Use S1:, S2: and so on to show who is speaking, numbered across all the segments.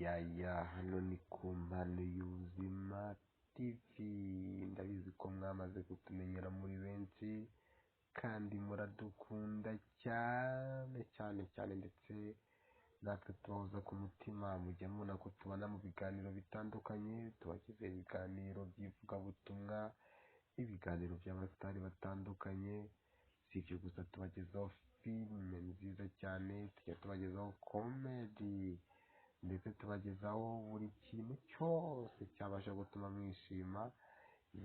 S1: Ya, hano ni ku Mpano y'Ubuzima TV. Ndabizi ko mwamaze kutumenyera muri benshi kandi muradukunda cyane cyane cyane, ndetse natwe tubahoza ku mutima. Mujya mubona ko tubana mu biganiro bitandukanye, tubagezaho ibiganiro by'ivugabutumwa, ibiganiro by'abasitari batandukanye. Si ibyo gusa, tubagezaho filime nziza cyane, tujya tubagezaho comedy, ndetse tubagezaho buri kintu cyose cyabasha gutuma mwishima.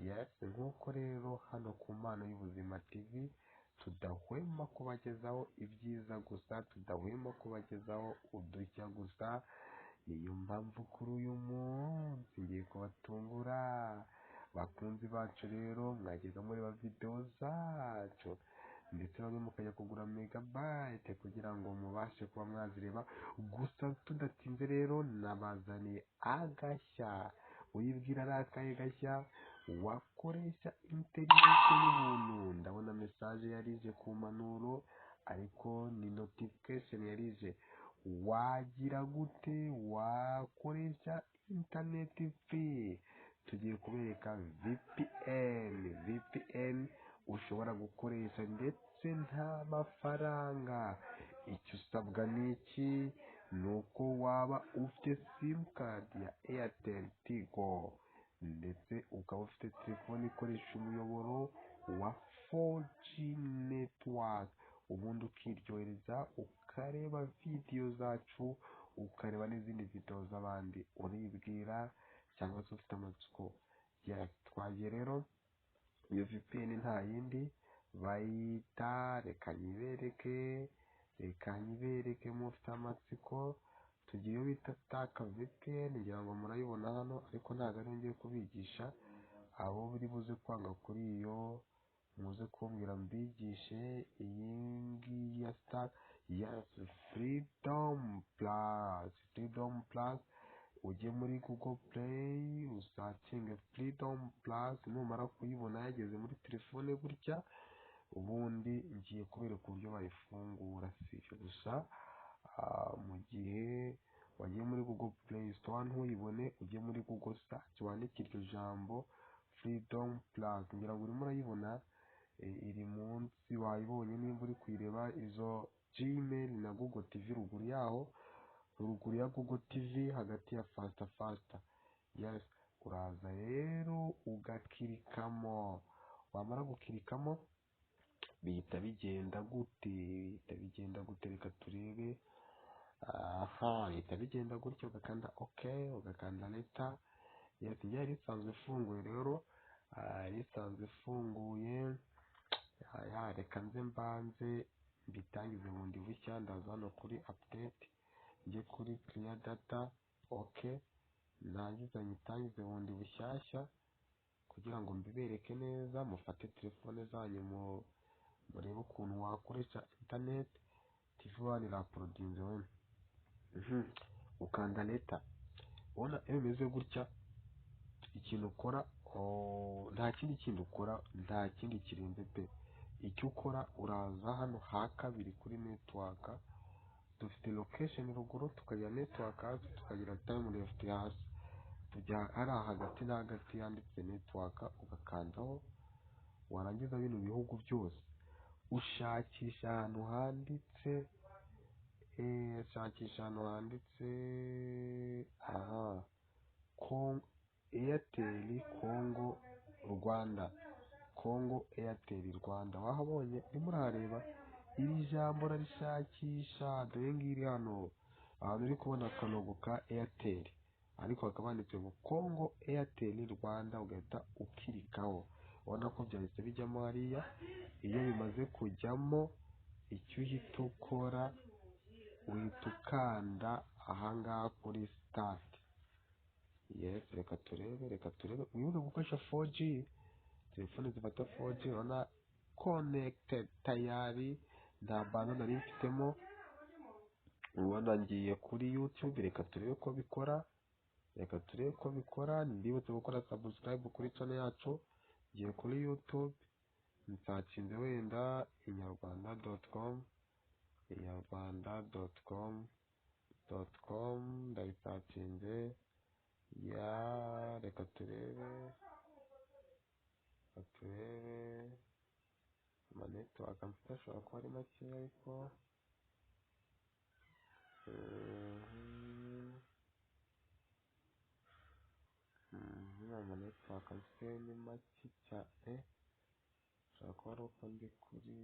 S1: Yes, nk'uko rero hano ku Mpano y'Ubuzima TV tudahwema kubagezaho ibyiza gusa, tudahwema kubagezaho udushya gusa. Niyo mpamvu kuri uyu munsi ngiye kubatungura, bakunzi bacu. Rero mwageza mureba videwo zacu, ndetse bamwe mukajya kugura megabyte kugira ngo mubashe kuba mwazireba gusa. Tudatinze rero, nabazaniye agashya. Uyibwira ari akahe gashya? Wakoresha interineti y'ubuntu. Ndabona message yarije ku mpanuro, ariko ni notification yarije. Wagira gute wakoresha interineti free? Tugiye kubereka VPN, VPN ushobora gukoresha ndetse nta mafaranga. Icyo usabwa ni iki? Ni uko waba ufite simukadi ya Airtel Tigo, ndetse ukaba ufite telefone ikoresha umuyoboro wa 4G network, ubundi ukiryohereza, ukareba videwo zacu, ukareba n'izindi videwo z'abandi. Uribwira cyangwa se ufite amatsiko? Yes, twagiye rero. Iyo VPN nta yindi bayita, reka nyibereke, reka nyibereke mufite amatsiko. Tugiye iyo bita Stark VPN. Ngira ngo murayibona hano, ariko ntabwo ariyo ngiye kubigisha. Abo biri buze kwanga kuri iyo, muze kumbwira mbigishe iyi ngiyi ya Stark. Yes, Freedom Plus, Freedom Plus. Ujye muri Google Play, usearchinge Freedom Plus. Numara kuyibona yageze muri telefone gutya, ubundi ngiye kubereka uburyo bayifungura. Si ibyo gusa, mu gihe wagiye muri Google Play Store ntuyibone, ujye muri Google Search, wandike iryo jambo Freedom Plus. Ngira ngo urimo urayibona, iri munsi. Wayibonye nimba uri kuyireba, izo Gmail na Google TV ruguru yaho, ruguru ya Google TV, hagati ya Fasta Fasta. Yes, uraza rero ugaclickamo. Wamara guclickamo, bihita bigenda gute? Bihita bigenda gute? Reka turebe. Aha, bihita bigenda gutya: ugakanda OK, ugakanda later. Yes, yari isanzwe ifunguye rero, yari isanzwe ifunguye. Ya, reka nze mbanze mbitangize bundi bushya. Ndaza hano kuri update, njye kuri clear data, OK, nangiza nyitangize bundi bushyashya kugira ngo mbibereke neza. Mufate telefone zanyu mu murebe ukuntu wakoresha internet. TV One irauploadinze we. Ukanda later. Ubona iyo bimeze gutya, ikintu ukora, oh, nta kindi kintu ukora, nta kindi kirenze pe. Icyo ukora, uraza hano ha kabiri kuri network. Dufite location ruguru, tukagira network hasi, tukagira time left hasi. Tujya hariya hagati na hagati handitse network, ugakandaho. Warangiza, bino bihugu byose, ushakisha ahantu handitse shakisha ahantu handitse aha Airtel Congo Rwanda, Congo Airtel Rwanda. Wahabonye? Urimo urahareba iri jambo, urarishakisha. Dore ngiri hano, ahantu uri kubona akalogo ka Airtel, ariko hakaba handitse ngo Congo Airtel Rwanda, ugahita uclickaho. Ubona ko byahise bijyamo hariya. Iyo bimaze kujyamo, icyo uhita ukora, uhita ukanda ahangaha kuri start. Yes, reka turebe, reka turebe. Wibuke gukoresha 4G, telefone zifata 4G. Urabona connected tayari, nta bundle nari mfitemo. Ubona ngiye kuri YouTube, reka turebe ko bikora, reka turebe ko bikora. Ndibutse gukora subscribe kuri channel yacu. Ngiye kuri YouTube, nsearchinze wenda inyarwanda.com, inyarwanda.com.com, ndabisearchinze. Byatinze ya, reka turebe, reka turebe. Ama network mfite ashobora kuba ari makeya, ariko ama network mfite ni make cyane, ashobora kuba ari uko ndi kuri,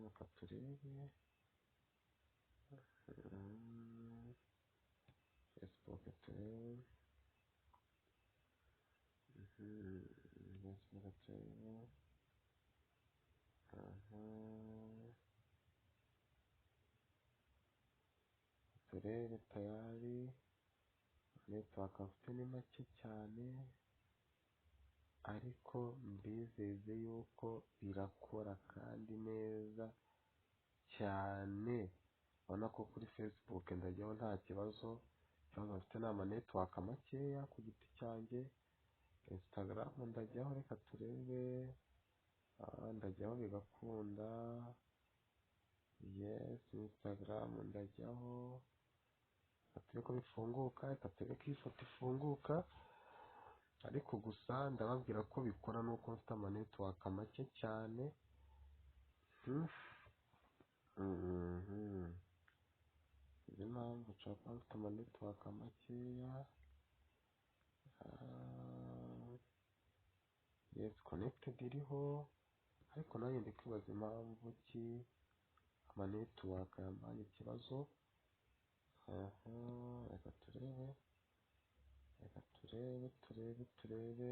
S1: reka turebe Facebook, turebe Facebook, turebe. Turebe tayari, network mfite ni make cyane, ariko mbizeze yuko birakora kandi neza cyane. Ubona ko kuri Facebook ndajyaho nta kibazo, ikibazo mfite ni ama network makeya ku giti cyanjye. Instagram ndajyaho, reka turebe, ndajyaho bigakunda. Yes, Instagram ndajyaho, reka turebe ko bifunguka, reka turebe ko iyi foto ifunguka. Ariko gusa ndababwira ko bikora nuko mfite ama network make cyane. Izi mpamvu nshobora kuba mfite ama network makeya. Yes, connected iriho, ariko nanjye ndi kwibaza impamvu ki ama network yambaye ikibazo. Reka turebe, reka turebe, turebe, turebe.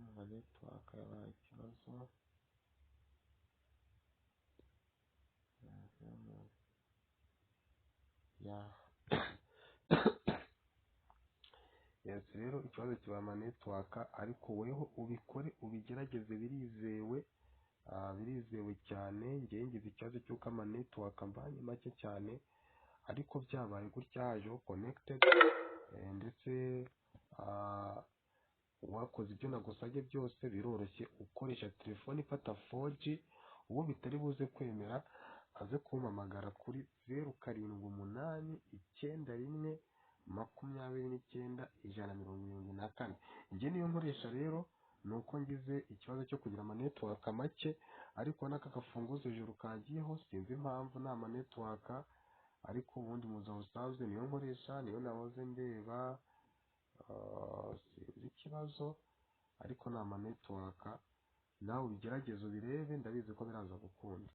S1: Ama network yabaye ikibazo. Yes, rero ikibazo kiba ama network, ariko weho ubikore ubigerageze, birizewe, birizewe cyane. Njyewe ngize ikibazo cy'uko ama network mbanye make cyane, ariko byabaye gutya hajeho connected, ndetse wakoze ibyo nagusabye byose, biroroshye. Ukoresha telefone ifata 4G, uwo bitari buze kwemera aze kumpamagara kuri 0 7 8 9 1 29 174. Njye niyo nkoresha rero, nuko ngize ikibazo cyo kugira ama network make, ariko n'aka gafunguzo hejuru kagiyeho, sinzi impamvu ni ama network, ariko ubundi mu buzima busanzwe niyo nkoresha, niyo nahoze ndeba, sinzi ikibazo, ariko ni ama network. Nawe ubigerageze ubirebe, ndabizi ko biraza gukunda.